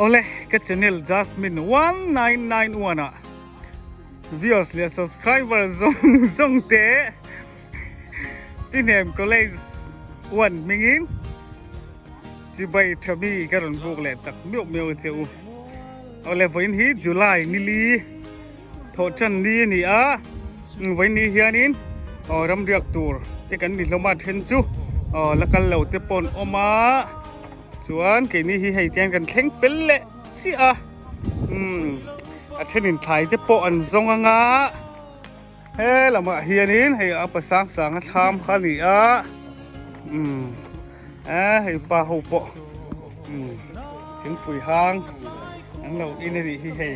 Awle ka channel Jasmine 1991 ah viewers leh subscriber zawng zawng te Tihnem College 1 hmingin chibai tha mi ka rawn buk leh tak miauh miauh a che u. Awle vawiin hi July nili thawh tan ni a ni a, vawiin ni hianin aw ramriak tur te kan ni hlawm a then chu aw la kal lo te pawh an awm a, chuan keini hi hei tian kan thleng fel leh chiah a, umm a thenin thlai te pawh an zawng ang a, he lamah hianin hei a pa sang sang a thlam kha a ni a, umm a hei pa ho pawh. Thingpui hang an lo in a nih hi hei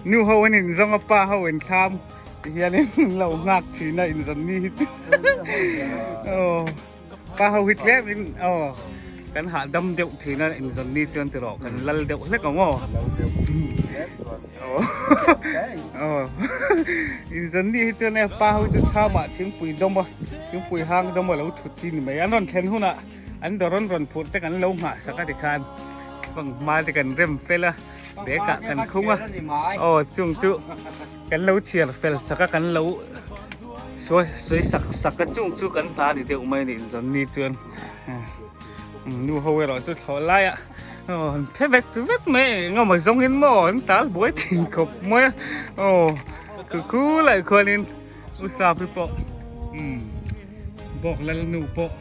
nu ho an in zawng a pa ho in thlam ti hian in lo nghak thin a in zawn mi hi chu aw pa ho hi tlem in aw kan hahdam deuh thin a in zawn mi chuan ti rawh kan lal deuh hlek ang aw aw in zawn mi hi chuan e pa ho chu thlam ah thingpui dawm a thingpui hang dawm a lo thut chi ni mai an rawn thlen hunah an dawr an rawn phurh te kan lo nghah sak a tikhan bang hma te kan rem fel a bag ah kan khung a aw chung chu kan lo chhiar fel sak a kan lo sawi sak sak a chung chu kan hna ni deuh mai a ni inzawn ni chuan nu ho erawh chu thlawh laiah aw an phe vek vek mai eng emaw zawngin maw an tal buai thin khawp mai a aw khu khu lai khuanin u sapi pawh umm bawk lal nu pawh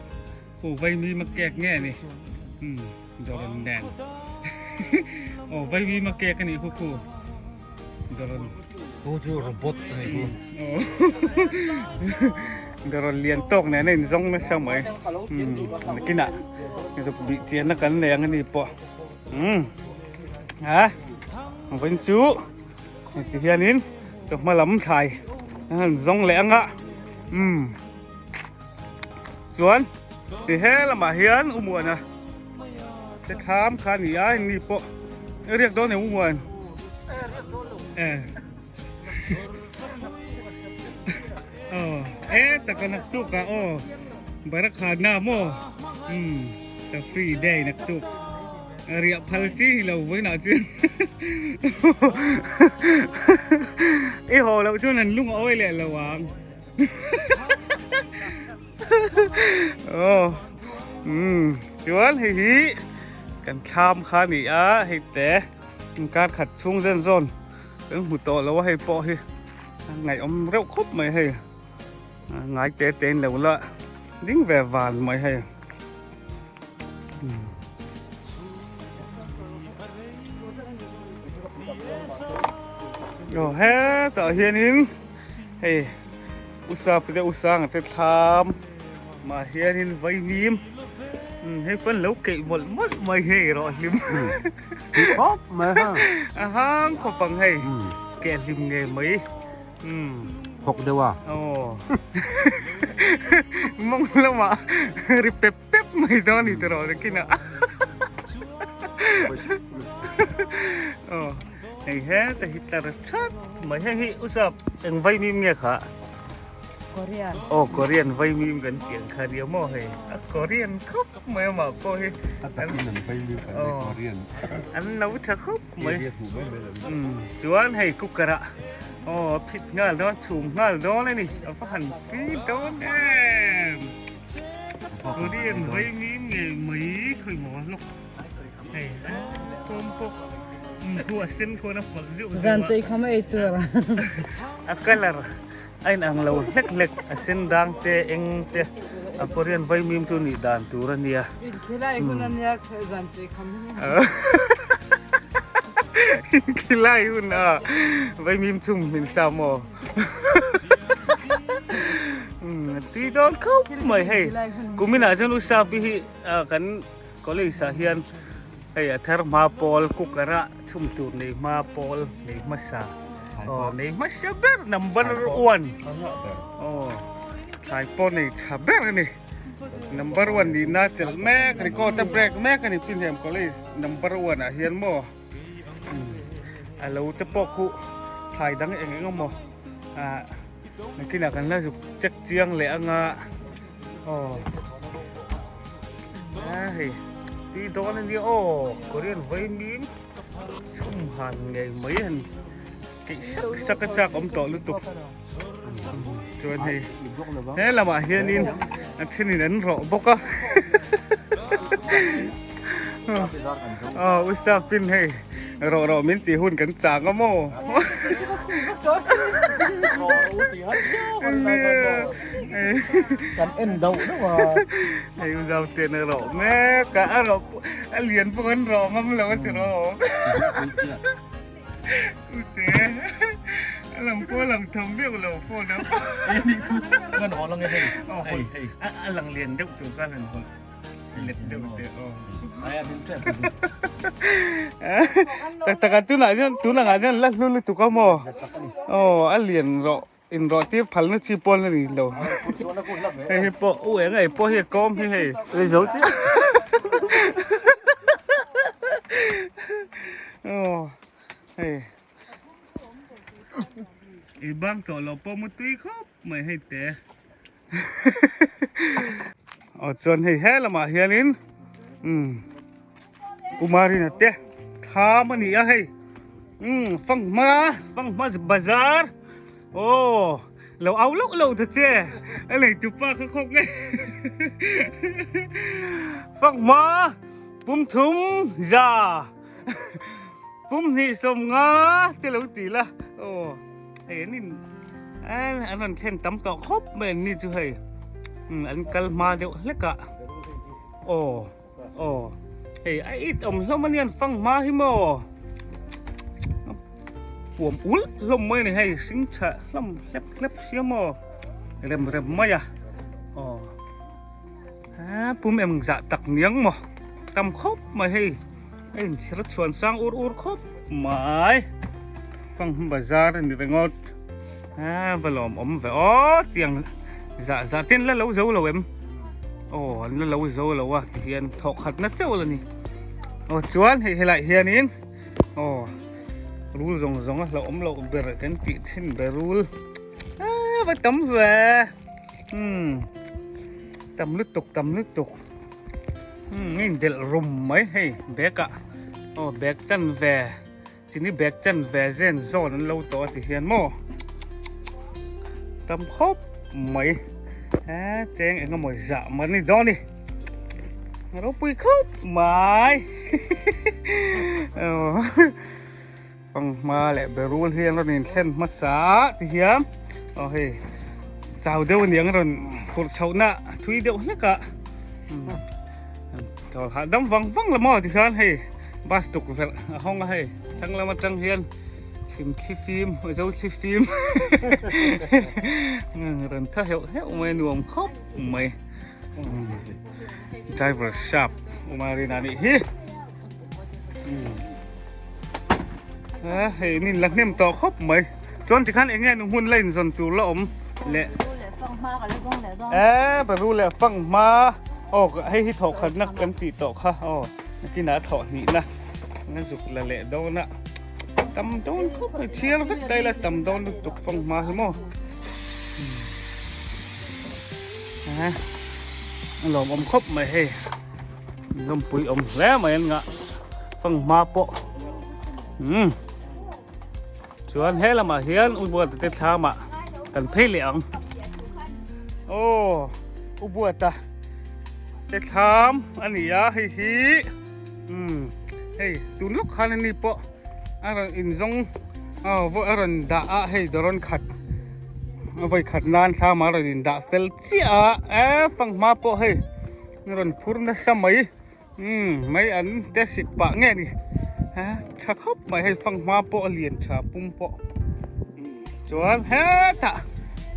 Khu vaimi ma kek nge ni umm dawrawn nen aw vaimi ma kek a nih khu khu dawrawn Khu chu robot a nih khu aw dawrawn lian tawk nen a inzawng nasa mai umm nakinah zuk bih chianna kan nei ang a ni pawh umm a vawiin chu heti hianin chawhma lam thlai an han zawng leh ang a umm. Chuan ti he lamah hian u Muana te thlam kha a ni a ni pawh e riak dawn em u Muan e aw e taka naktuk ah aw Barakhana maw umm ta free day naktuk riah phal chi hi lo vawiinah chuan i haw loh chuan an lung a awi leh lo ang. Oh. Um, chuan hei hi kan thlam kha ni a hei te kar khat chhung zen zawn kan hmu tawh lo a hei pawh hi ngaihawm reuh khawp mai hei ngai te te in lo la ding ve van mai hei Oh, hetah hianin hei usa pute usanga te thlam mah hianin vaimim hei pawn lo keih mawlh mawlh mai hei rawh hlim khawp mai ha a hang khawp ang hei keh hlim ngei mai khawk deuh a aw mawng lamah ri pep pep mai dawn ni tiraw nakinah aw hei heta hi tlar that mai hei hi usap eng vaimim nge kha Korean aw Korean vaimim kan tih ang kha nia maw hei a Korean khawp mai amah pawh hi a takin an vaimim kan nei Korean an lo tha khawp mai chuan hei cooker ah aw a phit nghal dawn chhum nghal dawn a ni a va han tui dawn em. Korean vaimim ngei mai khawi maw lawk hei thawm pawh khu a sen khuan a pawlh zeuh zeuh a Zan chei kham ei tur a colour a in ang lo hlek hlek a sen dang te eng te a Korean vaimim chu nih dan tur a nia Inkhilai hun a nia zan chei kham Inkhilai hun a vaimim chhum min sa maw. Tui dawn khawp mai hei. Kuminah chuan U Sapi hi kan college ah hian hei a thar hma pawl cooker a chhum tur nei hma pawl nei hmasa aw nei hmasa ber number one aw thlai pawh nei tha ber a ni number one nihna chelh mek record a break mek a ni Pinhniam college number one ah hian maw a lo te pawh khu thlai dang eng eng emaw ah nakinah kan la zuk check chiang leh anga aw a hei tui dawn ania aw korean vaimim chhum han ngei mai han keih sak sak a chak awm tawh lutuk chuan hei he lamah hianin a thenin an rawh bawk a aw u sapin hei rawh rawh min tih hun kan chang a maw kan en deuh deuh a hei u zau ten a rawh mek a a rawh a lian pawh an rawh ngam lo a ti rawh Ute, a lang pawh a lang tham deuh lo phone a. Kan haw lang e hei. Hei hei. A lang lian deuh tur khan han haw let deuh teh aw. Ai a hlim tep. Tak tak a tunah hian tunah ah hian la hlu lutuk a maw. Aw a lian rawh in rawh tir phalna chi pawn a ni lo. Hei hi pawh u eng ei pawh hi a kawm hi hei. Ei zo chiah. Aw hei i bang tawh loh pawh mu tui khawp mai hei te aw chuan hei he lamah hianin umm Kumarina te thlam a ni a hei umm fanghma fanghma bazar aw lo au loh loh ta che a nei tupa kha khawk nge fanghma pum thum za pum hnih 50 te lo ti la aw hei an in an rawn thlen tam tawh khawp mai an ni chu hei an kal hma deuh hlek a aw aw hei a it awm hlawm a nian fang hma hi maw puam ulh hlawm mai a ni hei hring tha hlawm hlep hlep sia maw rem rem mai a aw. A pum em zah tak niang maw tam khawp mai hei a inchhir chhuan sang ur ur khawp mai fanghma bazar a ni ringawt a va lawm awm ve aw tiang zah zah te an la lo zo lo em aw an la lo zo lo a tihian thawh khat na chauh a ni aw chuan hei helai hianin aw rul zawng zawng a hlauhawm loh ber kan tih thin ber rul a va tam ve. Umm tam lutuk tam lutuk umm a indelh rum mai hei bag ah aw bag chan ve chini bag chan ve zen zawn an lo tawh a ti hian maw tam khawp mai he cheng eng emaw zah mai ni dawn ni ropui khawp mai aw Fanghma leh berul hi an rawn inthlen hmasa a ti hian aw hei chau deuh a niang a rawn phurh chhohna thui deuh hlek a chawl hahdam vang vang la maw tikhian hei bus tukverh a hawng a hei thlang lam atang hian chhim thli fim zo thli fim rawn tha heuh heuh mai a nuam khawp mai driver shop Umarina nih hi. Hei nin la hnem tawh khawp mai chuan tikhan eng nge nu hmun la inzawn tur la awm leh e baru leh fang hma aw hei hi thawh khatna kan tih tawh kha aw nakinah thawh hnihna na zuk la leh dawn a tam dawn khawp mai chhiar vek ta ila tam dawn lutuk fang hma hi maw a lawmawm khawp mai hei. Lawmpui awm hle mai an ngah fanghma pawh umm chuan he lamah hian u Buata te thlamah kan phei leh ang aw u Buata te thlam a ni a hei hi umm hei tun lawk khan ani pawh a rawn inzawng aw a rawn dah a hei dawrawn khat a vawi khat nan thlamah a rawn indah fel chiah a e fanghma pawh hei. A rawn phur nasa mai umm mai an te sik pah nge ni a tha khawp mai hei fanghma pawh a lian tha pum pawh chuan hetah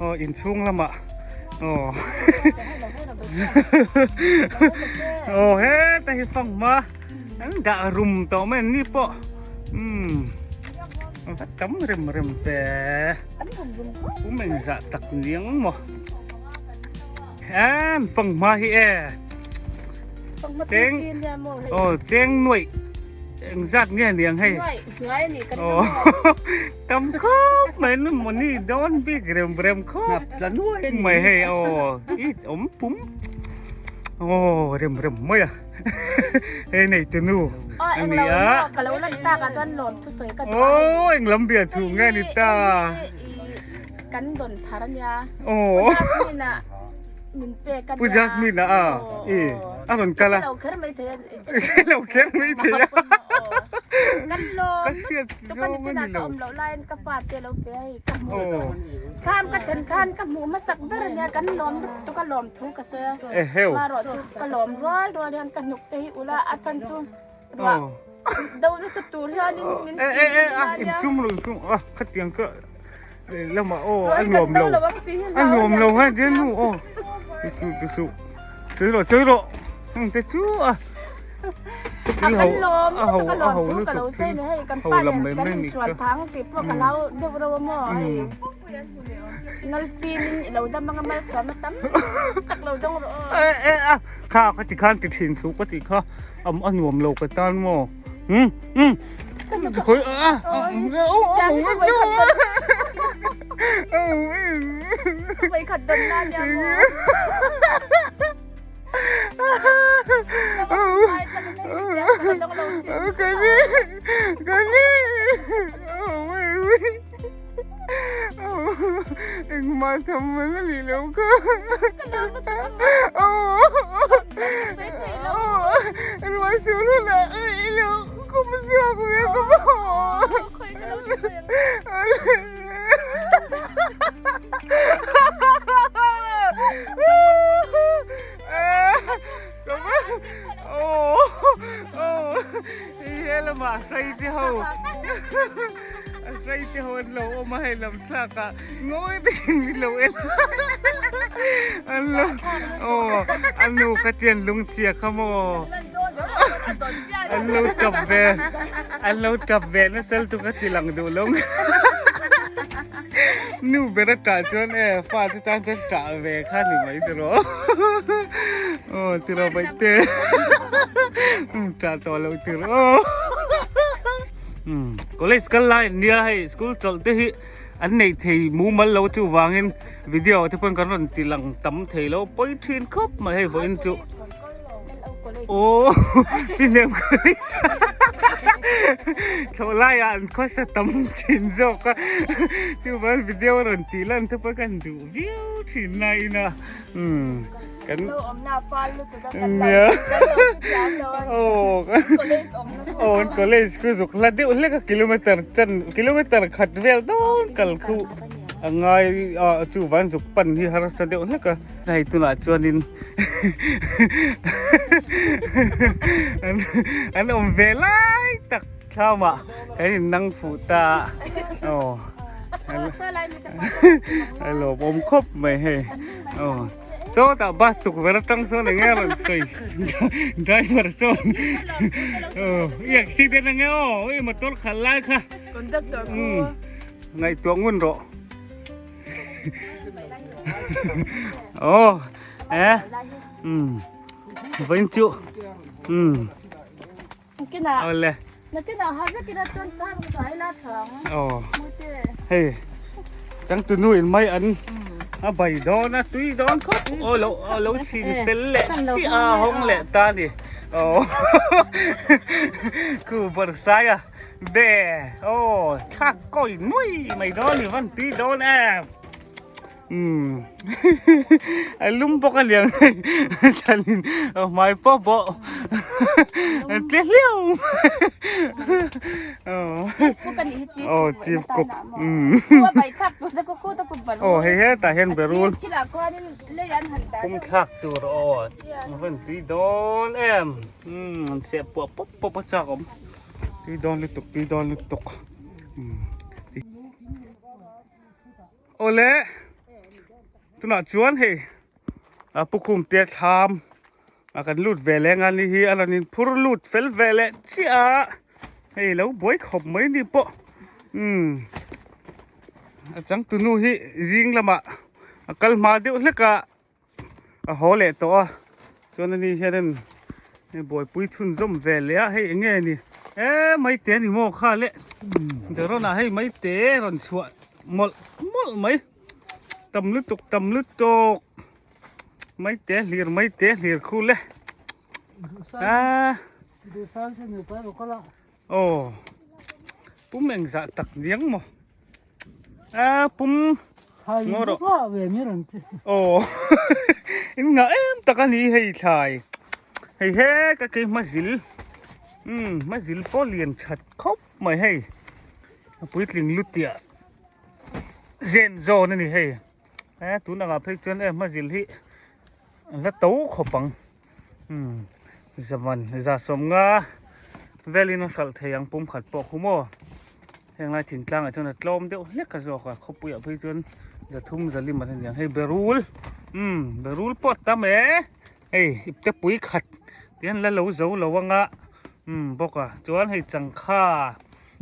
aw inchhung lamah Aw. Aw heta hi fanghma an dah rum tawh mai an ni pawh. Umm a va tam rem rem ve. Pum engzah tak niang maw. An fanghma hi e. Cheng aw cheng nuaih engzat nge niang hei. Aw tam khawp mai nu mawni dawn bik rem rem khawp tla nuai mai hei aw i awm pum aw rem rem mai a hei nei tu nu a ni a aw eng lam bial thu nge ni ta kan dawn thar a nia aw min pek a Pu Jasmine a a i a rawn kal a lo kher mai thei a hre lo kher mai thei a kan lawm ka hriat zawng a ni lo awm loh laiin ka pa te lo pe a hei ka hmu kham ka thlen khan ka hmuh hmasak ber a nia kan lawm lutuk a lawm thu ka sawi a eheu marawh chu ka lawm rual rual hian ka hnuk te hi ula a chan chu ruah do nasa tur hianin min e e e a insum lo insum a khatiang ka lehlamah aw a nuam lo a nuam lo ha dian nu aw ti suh ti suh sawi rawh sawi rawh heng te chu a a kan lawm a ho a ho lutuk thil ho lam mai mai ni ka e e a kha ka ti khan ti thin suh ka ti kha a nuam lo ka tan maw um um Khoi a Mày khẩn đần ra nha Cái gì? Cái gì? Engmah tham a ni lo kha. Engmah sual hun ah i lo kum chhuak ve ka maw. He lamah hrai te ho. A hrai te ho an lo awm a hei lam thlak ah ngawi takin min lo en an lo aw a nu ka tian lung chia kha maw an lo tap ve an lo tap ve nasa lutuk a ti lang duh lo nu ber a tah chuan e fa te tan chuan tah ve kha ni mai tiraw aw tiraw baihte tah tawh loh tiraw. College kal lai an nia hei school chawlh te hi an nei thei mumal lo chuvangin video te pawhin kan rawn ti lang tam thei lo pawi thin khawp mai hei vawiin chu aw Pinem college thlawh laiah an khawsa tam thin zawk a chuvangin video a rawn tih lan te pawh kan duh viau thin laiin a umm. Kan Lo awmna fal lutuk a kan Nia. kan lo hrethiam lo a ni. Aw. College awmna pawh. Aw an college khu zuk hla deuh hlek a kilometer chan kilometer khat vel dawn kal khu a ngai a chu van zuk pan hi harsa deuh hlek a. Hei tunah chuanin an an awm ve lai tak thlamah kan innang fuh ta a. Aw. Hello awm khawp mai hei. Aw. Sawtah bus tukverh atang sawn eng nge a rawn sawi driver sawn aw i accident ang e aw i motor khalh lai kha Conductor khu ngaihtuah ngun rawh aw e um vawiin chu um Awle. Aw. Hei. Changtunu in mai an a bai dawn a tui dawn khawp. Aw lo aw lo chhin fel leh chiah a hawng leh ta ni. Aw. Khu barsai a be. Aw thlak kawi nuai mai dawn ni van tui dawn em. Umm a lum bawk a liang thalin a hmai pawh pawh a tle hliau aw chief cook umm aw hei hetah hian berul pum thlak tur aw a van tui dawn em umm an seh puah pawp pawp a chak awm tui dawn lutuk tui dawn lutuk umm. Awle. Tunah chuan hei a pukhum te thlam a kan lut ve leng a ni hi a rawn in phur lut fel ve leh chiah a hei lo buai khawp mai ni pawh umm a changtunu hi zing lamah a kal hma deuh hlek a. a haw leh tawh a chuan ani hianin hei buaipui chhunzawm ve leh a hei eng nge ni e maite a ni maw kha le derawnah hei maite rawn chhuah mawlh mawlh mai tam lutuk tam lutuk maite hlir maite hlir khu le a aw pum engzah tak niang maw. A pum ngaw rawh. Aw in ngah em tak a ni hei thlai. Hei he ka kei hmazil umm hmazil pawh lian that khawp mai hei. A puitling lutiah zen zawn a ni hei. E tun angah phei chuan e hmazil hi an la to khawp ang. Umm zaman za sawmnga velin a hralh thei ang pumkhat pawh khu maw. Heng lai thingtlang ah chuan a tlawm deuh hlek a zawk a khawpui ah phei chuan zathum zalim an aniang hei berul umm berul pawh a tam e hei ipte pui khat tihian la lo zo lo anga umm bawk a chuan hei changkha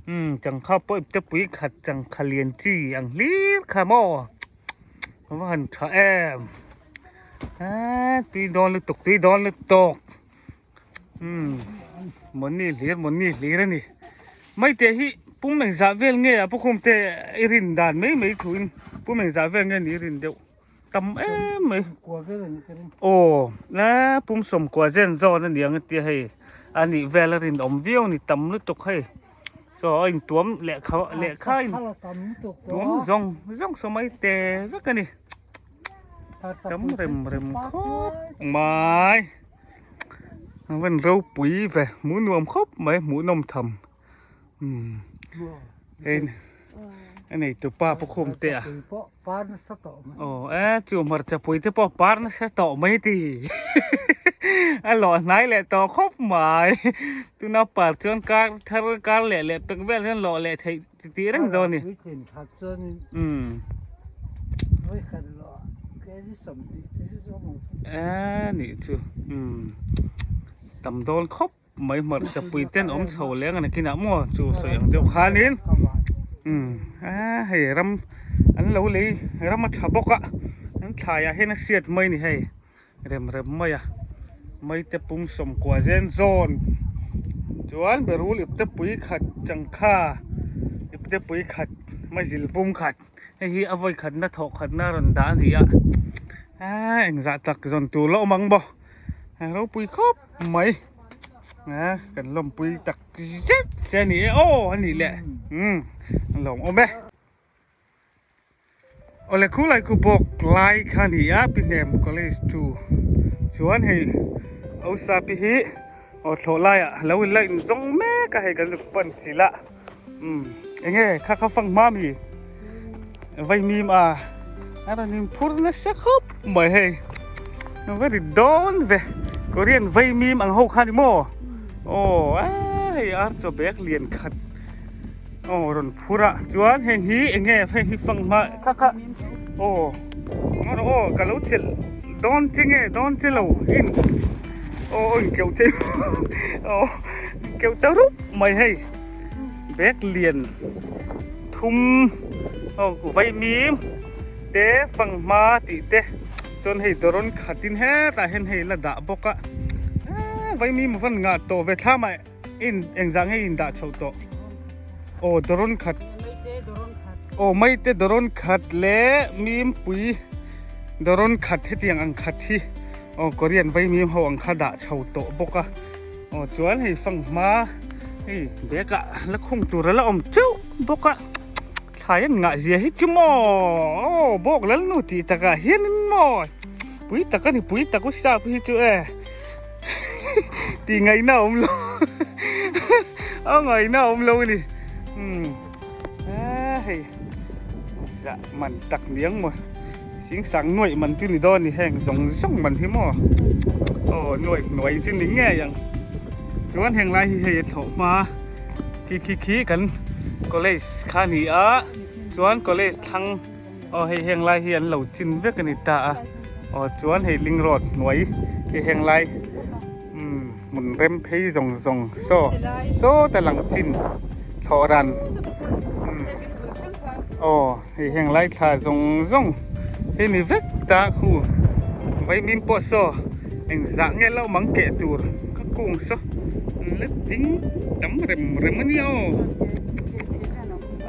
umm changkha pawh ipte pui khat changkha lian chi ang hlir kha maw a va han tha em eee tui dawn lutuk tui dawn lutuk. Umm mawni hlir mawni hlir a ni maite hi pum engzah vel nge a pukhum te i rin dan mai mai thu in pum engzah vel nge ni i rin deuh tam em mai aw e pum sawmkua zen zawn a niang a tia hei a nih vel a rinawm viau a ni tam lutuk hei saw a intuam lehkha lehkha a in tuam zawng zawng saw maite vek a ni tam rem rem khawp mai. A van ropui ve hmuh nuam khawp mai hmuh nawm tham umm hei a nei tu pa pu khum te a aw e chu hmarcha pui te pawh par nasa tawh mai ti a lawh hnai leh tawh khawp mai tuna par chuan kar thar kar leh leh pek vel hian lawh leh theih ti tih reng dawn a ni umm e nih chu umm tam dawn khawp mai hmarcha pui ten awm chho leng a nakinah maw chu sawi ang deuh khanin umm a hei ram an lo lei ram a tha bawk a an thlaiah hian a hriat mai a ni hei. Rem rem mai a maite pum sawmkua zen zawn chuan berul ipte pui khat changkha ipte pui khat mazil pum khat hei hi a vawi khatna thawh khatna a rawn dah a ni a aaa engzah tak zawn tur la awm ang maw ropui khawp mai a kan lawmpui tak zet che a ni e aw a nih leh umm a lawmawm e. Awle khulai khu bawk lai kha a ni a Pihnem College chu chuan hei Osapi hi aw thlawh laiah a lo in la in zawng mek a hei kan zuk pan chilh a umm eng nge kha kha fang hma mi vaimim a a rawn in phur nasa khawp mai hei a va ri dawn ve Korean vaimim ang ho kha a ni maw aw a hei ar chaw bag lian khat. Aw rawn phur a chuan heng hi eng nge heng hi fanghma kha kha aw ngaw aw ka lo chelh dawn che nge dawn che lo in aw aw inkeuh thei aw inkeuh ta rup mai hei bag lian thum aw vaimim te fanghma tih te chuan hei dawrawn khatin hetah hian hei la dah bawk a vaimim a van ngah tawh ve thlam ah. In engzah nge in dah chhoh tawh? Aw dawrawn khat. Aw maite dawrawn khat leh mimpui dawrawn khat hetiang ang khat hi aw Korean vai mim ho ang kha dah chho tawh bawk a. Aw chuan hei fang hma hei bag ah la khung tur a la awm teuh bawk a. Thlai an ngah zia hi chu maw aw bawk lalnu tih takah hianin maw pui tak a ni pui tak u sap hi chu e. Tih ngaihna a awm lo a ngaihna a awm lo a ni umm a hei zah man tak niang maw singsang nuaih man chu ni dawn a ni heng zawng zawng man hi maw aw nuaih hnuai chu ni ngei ang chuan heng lai hi hei a thlawh hma khi khi khi kan college kha a ni a chuan college thlang. Aw hei heng lai hi an lo chin vek a ni ta a aw chuan hei ling road hnuai hi heng lai umm hmun rem phei zawng zawng saw sawta lang chin thlawh ran umm aw hei heng lai thla zawng zawng hi ni vek ta khu vaimim pawh saw engzah nge lo mang keh tur ka kung saw an la ding tam rem rem a nia aw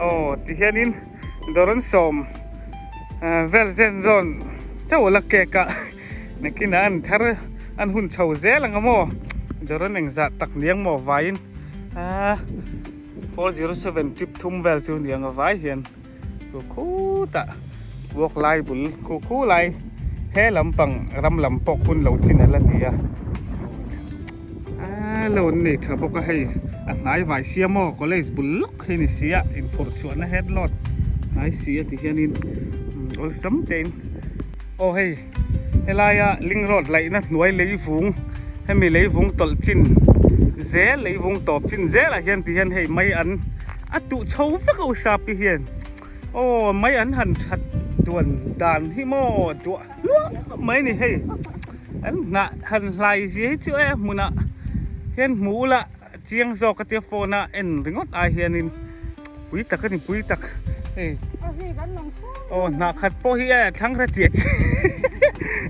aw tihianin. Dawr an sawm vel zen zawn chauh la cake a nakinah an thar an hun chho zel ang a maw dawr an engzah tak niang maw vaiin ahh 407 trip thum vel chu niang a vai hian khu khutah walk lai bul khu khu lai he lampang ram lam pawh hun lo chin a la ni a. Aaa lo an nei tha bawk a hei a hnai vai sia maw college bul lawk hi ni sia inphurh chhuahna head load hnai si a ti hianin awlsam tein aw hei helaia link road laihna hnuai leivung hemi leivung tawlh chin zel leivung tawp chin zelah hian ti hian hei mai an a tuh chho vek a u sapi hian aw mai an han that duan dan hi maw duah hluah mai a ni hei. An hnah han hlai zia hi chu e hmunah hian hmu ula chiang zawk a tia phone a en ringawt ai hianin pui tak a ni pui tak hei aw hnah khat pawh hi e thlang re tiah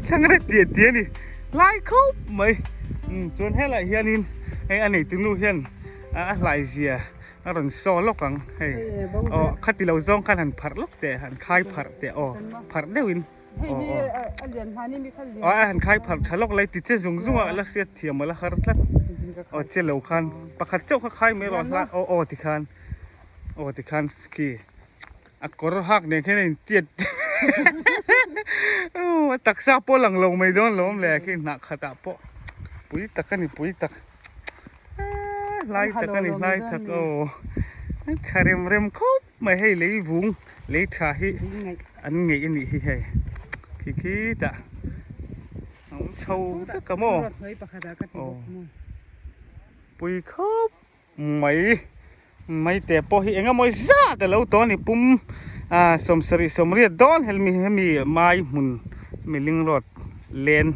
thlang re tiah tiah a ni hlai khawp mai chuan helaiah hianin hei a neitu nu hian a hlai zia a rawn saw lawk ang hei aw khati lo zawng khan han pharh lawk teh han khai pharh teh aw pharh deuhin. Hei hi a lian hma ni mi kha lian. Aw a han khai pharh tha lawk lai ti che zung zung a la hriat thiam a la har tlat. Aw che lo khan pakhat chauh kha khai mai rawh hla aw aw ti khan aw ti khan khi a kawr hak nen khian a in tiat aw a taksa pawh lang lo mai dawn lo awm le khi hnah khat ah pawh pui tak a ni pui tak hlai tak a ni hlai tak aw tha rem rem khawp mai hei lei vung. Lei tha hi an ngeih a nih hi hei khi khitah a awm chho vek a maw aw pui khawp mai mai te pawh hi eng emaw zat a lo tawh a ni pum ah sawmsarih sawmriat dawn helmi hemi mai hmun hemi ling road len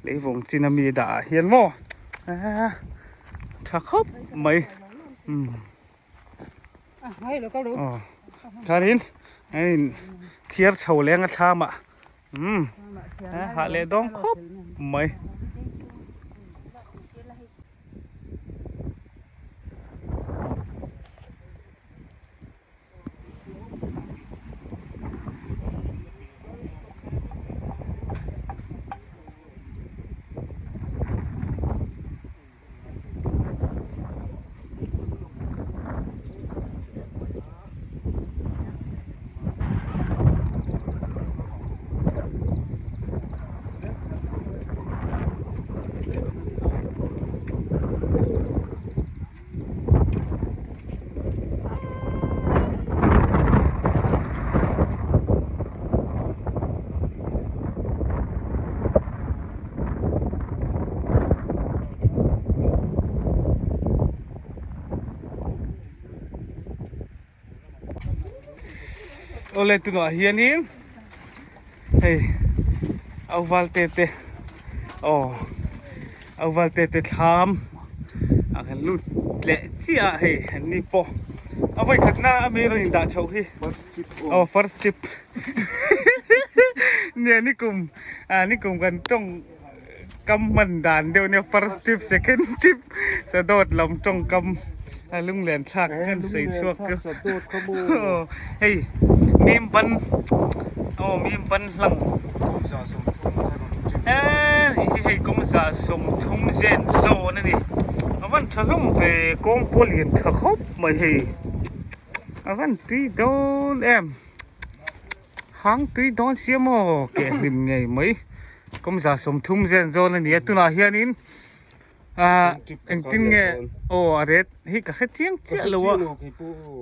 leivawng chin ami dah ah hian maw ah tha khawp mai umm. Aw chuanin an in thiar chho leng a thlam ah umm hah leh dawng khawp mai. Awle tunah hianin hei auval te te aw auval te te thlam a kan lut leh chiah a hei an ni pawh a vawi khatna a mi rawn indah chhoh hi aw first trip nia nikum ah nikum kan tawng kam hman dan deuh nia first trip second trip sadawt lam tawngkam a lunglen thlak kan sawi chhuak chu hei mim ban aw mim ban hlang eee hei hei kawngza sawmthum zen zawn a ni a van tha hlawm ve kawng pawh lian tha khawp mai hei a van tui dawn em. Hang tui dawn sia maw keh hlim ngei mai kawmza 30 zen zawn a ni a tunah hianin ah engtin nge aw a ret hi ka hre chiang chiah lo a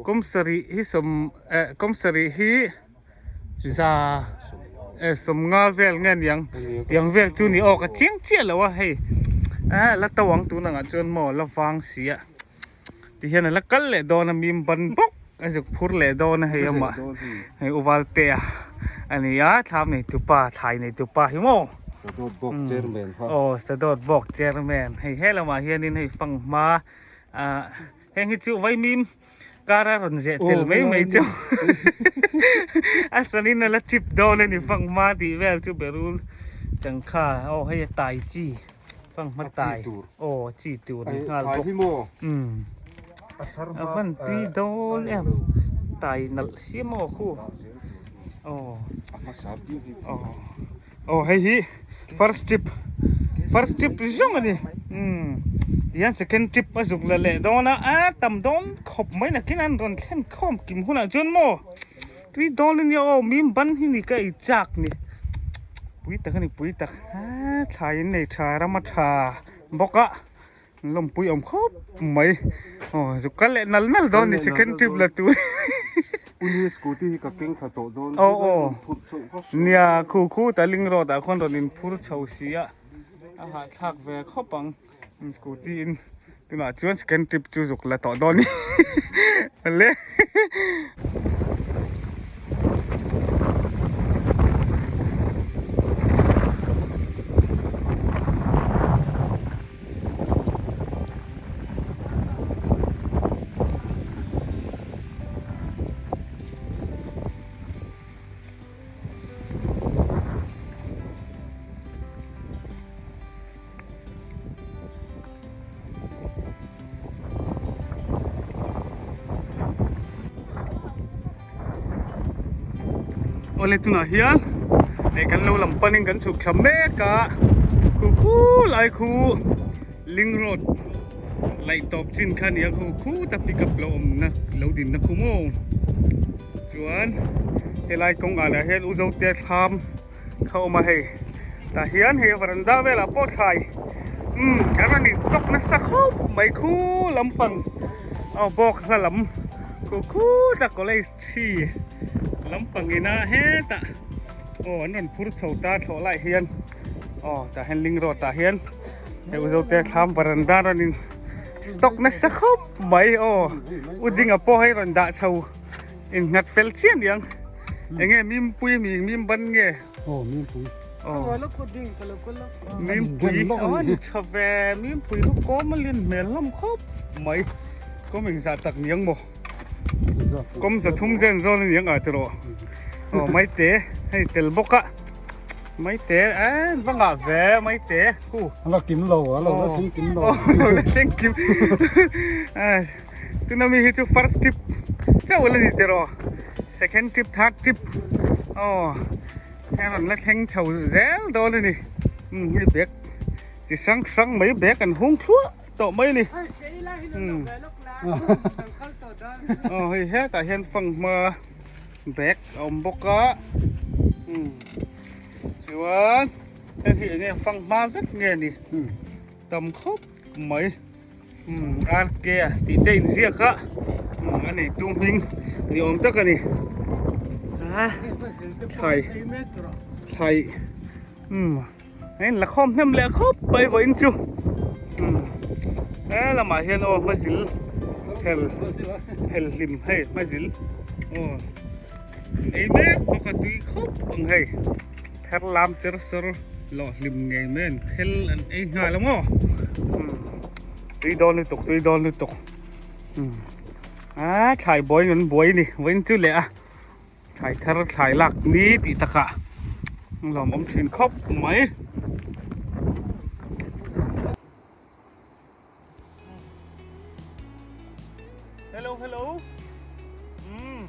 kawm sarih hi sawm eh kawm sarih hi za eh sawmnga vel nge aniang tiang vel chu ni aw ka chiang chiah lo a hei ah la to ang tun angah chuan maw la vang si a tihian a la kal leh dawn a mim ban bawk. a zuk phur leh dawn a hei amah hei u Valtea a ni a thlam nei tupa thlai nei tupa hi maw Sadawt bawk chairman kha aw Sadawt bawk chairman hei he lamah hianin hei fanghma ah heng hi chu vaimim kara rawn zeh tel mai mai chu a hranin a la trip dawn a ni fanghma tih vel chu berul changkha aw hei a tai chi fanghma tai aw chi tur ni nghal bawk umm a van tui dawn em tai nalh sia maw khu aw aw Aw hei hi first trip first trip zawng a ni umm tihian second trip a zuk la leh dawn a a tam dawn khawp mai nakin an rawn thlen khawm kim hunah chuan maw tui dawn ania aw mim ban hi ni ka ei chak ni pui tak a ni pui tak a thlai in nei tha ram a tha bawk a lawmpui awm khawp mai aw zuk kal leh nal nal dawn ni second trip la tur Uni scooty hi ka keng thla tawh dawn aw aw nia khu khu ta ling road ah khuan rawn in phur chho si a a hahthlak ve khawp ang scooty in tunah chuan second trip chu zuk la tawh dawn ni le. Awle tunah hian hei kan lo lam panin kan chhuk thla mek a khu khu lai khu ling road laih tawp chin kha a ni a khu khu ta pick up lo awmna lo dinna khu maw chuan helai kawng ah lah hian u zote thlam kha awm a hei tah hian hei varanda velah pawh thlai umm an rawn in stock nasa khawp mai khu lampang aw bawk hla lam khu khu ta college thi lampang ina hetah aw an rawn phur chho ta thlawh lai hian aw tah hian ling road ah hian hei u zote thlam varanda rawn in stock nasa khawp mai aw u dinga pawh hei rawn dah chho in nghat fel chiah niang enge mimpui mi mim ban nge aw mimpui aw mimpui aw ni tha ve mimpui chu kawm a lian hmel hlawm khawp mai kawm engzah tak niang maw. Kawm zathum zen zawn a ni ang ah tiraw aw maite hei tel bawk a maite eh va ngah ve maite hu a la kim lo a lo la thleng kim lo aw lo la thleng kim eh tuna mi hi chu first trip chauh la ni tiraw second trip third trip aw hei rawn la thleng chho zel dawn a ni umm hei bag chi hrang hrang mai bag an hung thluah. tawh mai ni aw hei hetah hian fanghma bag a awm bawk a chuan heng hi enge fanghma vek nge ni tam khawp mai RK tih te inziak a a neitu hming ni awm tak a ni thlai thlai A in la khawm hnem leh khawp mai vawiin chu he lamah hian aw hmazil phel phel hlim hei hmazil aw ei mek bawk a tui khawp ang hei ther lam ser sawr lawh hlim ngei mai an phel an ei nghal ang aw tui dawn lutuk tui dawn lutuk a thlai buai an buai a ni vawiin chu leh a. Thlai thar thlai lak ni tih takah lawmawm thin khawp mai. Hello hello umm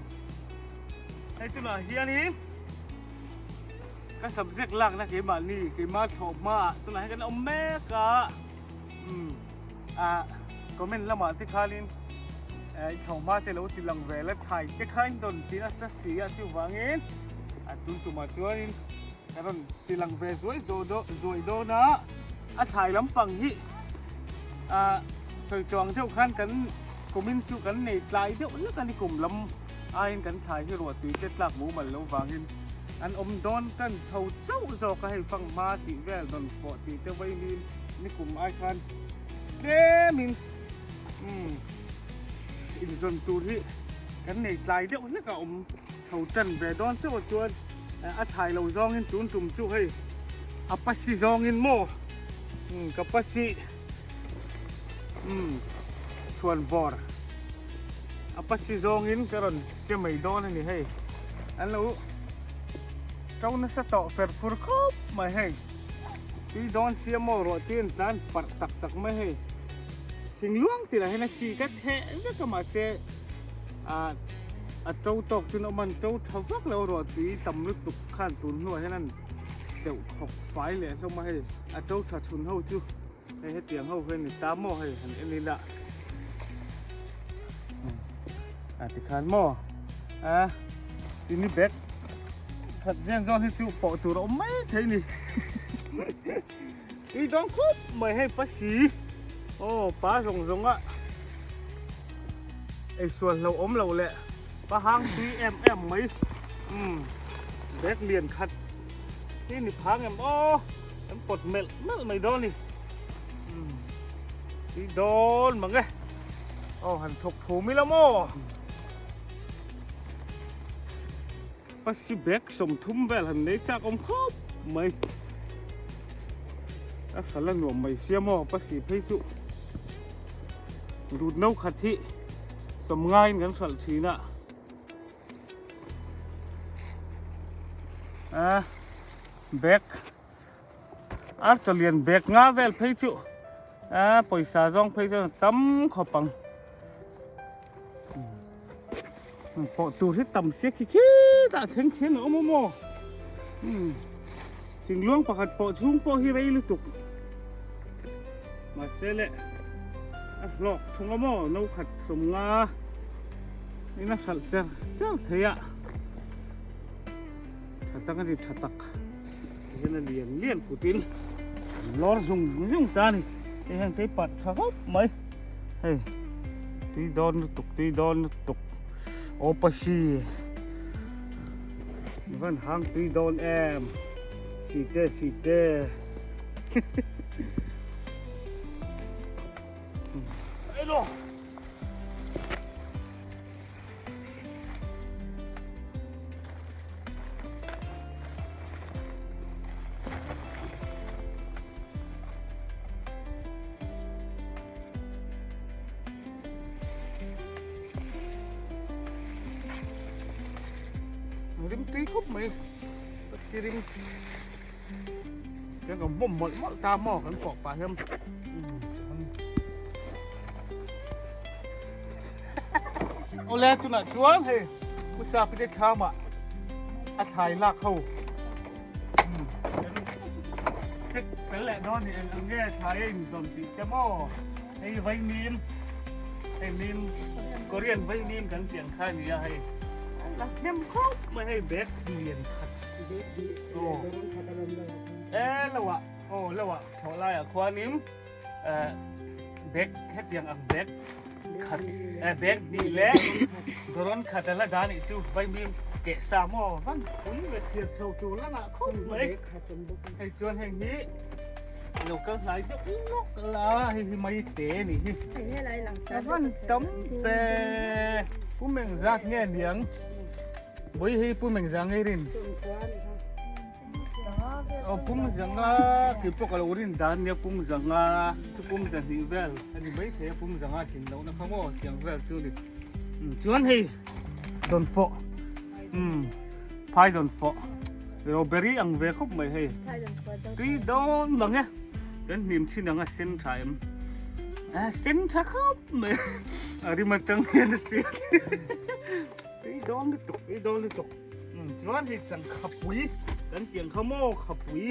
hei tunah hianin ka subject lakna keimahni keimah thlawh hmaah tunah hian kan awm mek a umm ah comment lamah te khanin eh thlawh hma te lo ti lang vel a thlai te kha in rawn ti nasa si a chuvangin a tun tumah chuanin ka rawn ti lang ve zuai zuai dawn a a thlai lampang hi ah sawi tawh ang deuh khan kan kumin chu kan nei tlai deuh hlek a ni kum lam aiin kan thlai hi ruah tui te tlak mumal lo vangin an awm dawn kan chho chauh zawk a hei fanghma tih vel rawn pawh tih te vawiin nikum ai khan tlemin umm inzawn tur hi. Kan nei tlai deuh hlek a awm chho tan ve dawn chauh a chuan a thai lo zawngin tun tum chu hei a pasi zawngin maw ka pasi umm chhuan bawr a pasi zawngin ka rawn che mai dawn a ni hei an lo to nasa tawh fer fur khawp mai hei tui dawn sia maw ruah tui an tlan parh tak tak mai hei thing luang tih lah hian a chi ka theh vek a mahse ah a to tawk chuan awm a an to tha vak lo ruah tui tam lutuk khan tun hnuah hian an deuh khawp fai leh hlawm a hei a to tha chhun ho chu hei hetiang ho hi a ni ta maw hei han en ila a tikhan maw a chini bag khat zen zawn hi chu pawh tur a awm mai thei ni tui dawng khawp mai hei pasi aw pa zawng zawng a eisual hlo awm loh leh pa hang tui em em mai umm bag lian khat hi ni phang em aw kan pawt melh melh mai dawn a ni umm tui dawn mang e aw han thawk phum ila maw pasi bag 30 vel han nei chak awm khawp mai a hral a nuam mai sia maw pasi phei chu Dut no khat hi sawmngaiin kan hralh thin a, a bag a chawlian bag nga vel phei chu a pawisa zawng phei chuan a tam khawp ang pawh tur hi tam sia khi khi tah thleng khian a awm a maw thingluang pakhat pawh chhung pawh hi rei lutuk mahse le a hlawk thung a maw no khat sawmnga in a hralh cher cher thei a tha tak a ni tha tak hian a lian lian putin lawr zung zung ta a ni hei hian kei pat tha khawp mai. Hei tui dawn lutuk tui dawn lutuk aw pasi van hang tui dawn em site site hello Rim tui khawp mai si rim kan awm hmawm mawlh mawlh ta maw kan kawh pah hian Awle tunah chuan hei Pu Sapite thlamah a thlai lak ho Check fel leh dawn ni eng ang nge thlai a inzawm tih te maw hei vaimim hei mim Korean vaimim kan tih ang kha a ni a hei a hnem khawp mai hei bag lian khat aw e lo ah aw lo ah thlawh laiah khuanin bag hetiang ang bag khat bag hnih leh dawrawn khat a la dah anih chu vaimim keh sa maw van pui ve thir chho tur lamah khawp mai hei chuan heng hi lo kal hnai deuh lawk la hei hi mai te a nih hi a van tam ve pu meng zat nge niang vawi hei pu meng zang ngei rin. Aw pum zanga kei pawh ka lo rin dan nia pum zanga chu pum zahnih vel a ni mai thei a pum zanga tlin lohna kha maw tiang vel chu ni chuan hei dawn fawh um phai dawn fawh strawberry ang ve khawp mai hei tui dawn lang e kan hnim thin ang a sen tha em a sen tha khawp mai a rim atang hian a hriat tui dawn lutuk tui dawn lutuk. Chuan hei changkhapui kan tih ang kha maw khapui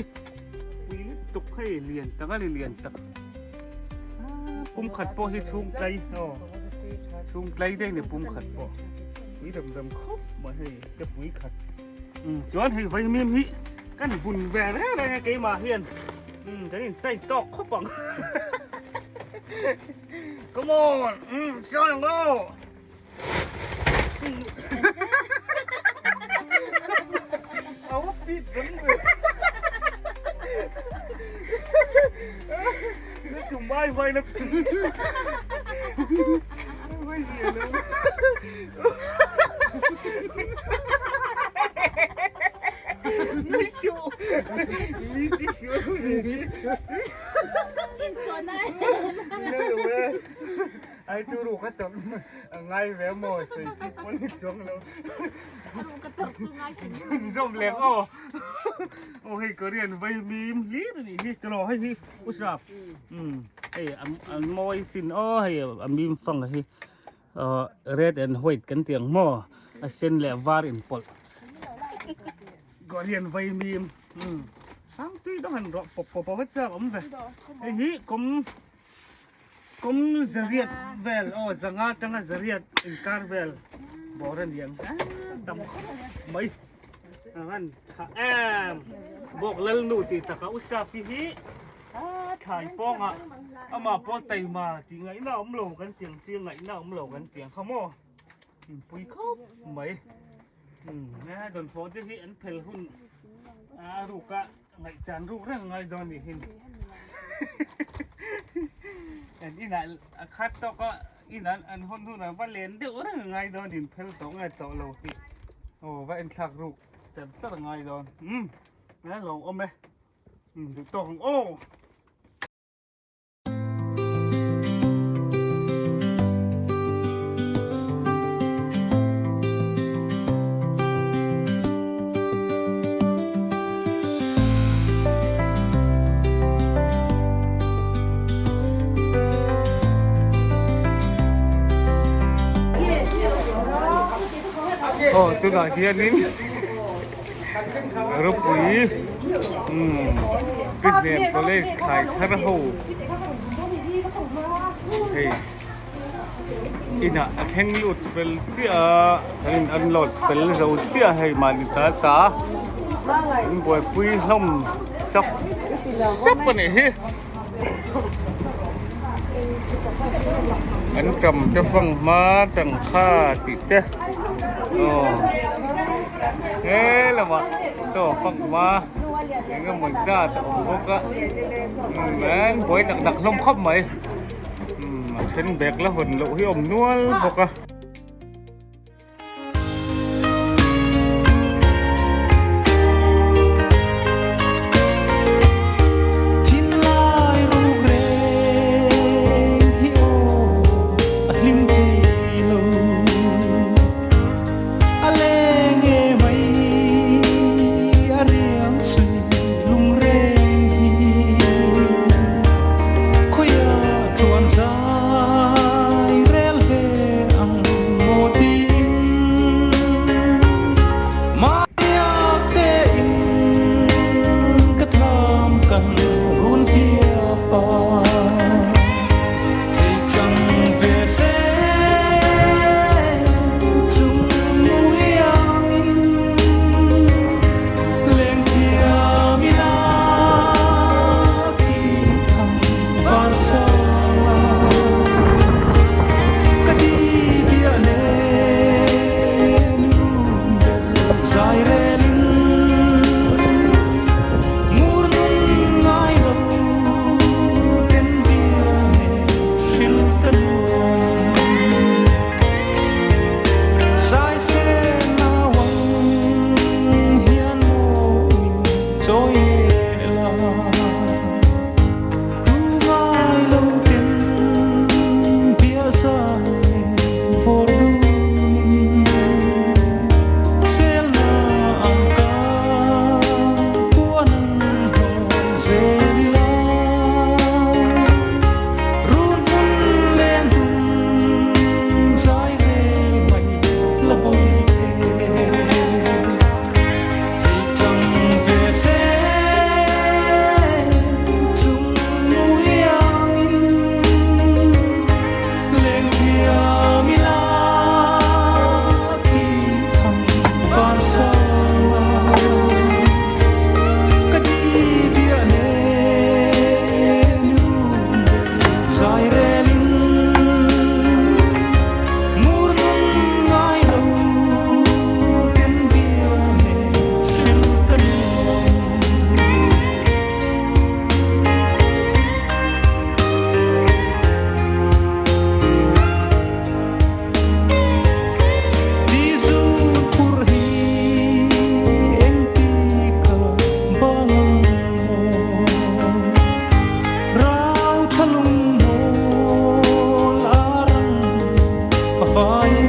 pui lutuk hei lian tak a ni lian tak pum khat pawh hi chhung tlai aw chhung tlai daih ni pum khat pawh pui dam dam khawp mai hei te pui khat chuan hei vaimim hi kan bun ve reng reng a keimah hian kan inchai tawk khawp ang come on chuan ang aw. Aw pit vẫn người. Nó chùm bay bay nó. Ai chu ru kha tam ngai ve maw sawi chi pawn ni chuang lo. Zawm leh aw. Aw hei Korean vai mim hlir a nih hi tiraw hei hi u sap. Hei an mawi sin aw hei a mim fang hi red and white kan tih ang maw a sen leh var inpawlh. Korean vai mim sang tui deuh han rawh pawp pawp a va chak awm ve. Hei hi kawm Kum zariat vel aw zanga tanga zariat inkar vel bawr a niang tam khawp mai a ngan tha em bawk lalnu tih takah u sapi hi a thlai pawngah amah pawh taima tih ngaihna awm lo kan tiang chi ngaihna awm lo kan tiang kha maw inpui khawp mai a dawnfawh te hi an phel hun a ruka Ngaihchan ruk reng ngai dawn nih hin. An inah a khat tawk a, inah an hawn hunah va len deuh reng a ngai dawn in phel tawh ngai tawh lo tih. Aw va enthlak ruk char char a ngai dawn. Umm a lo awm e. Umm duh tawk ang aw. Aw tunah hianin ropui umm Bihnem College thlai thar ho hei inah a thleng lut fel chiah a an in unload fel zo chiah hei mahni ta ta an buaipui hlawm sap sap a nih hi an tam te fang hma changkha tih te aw he lamah chaw fang hma eng emaw zat a awm bawk a umm an buai dak dak hlawm khawp mai umm a then bag la hawn loh hi a awm nual bawk a. Vai.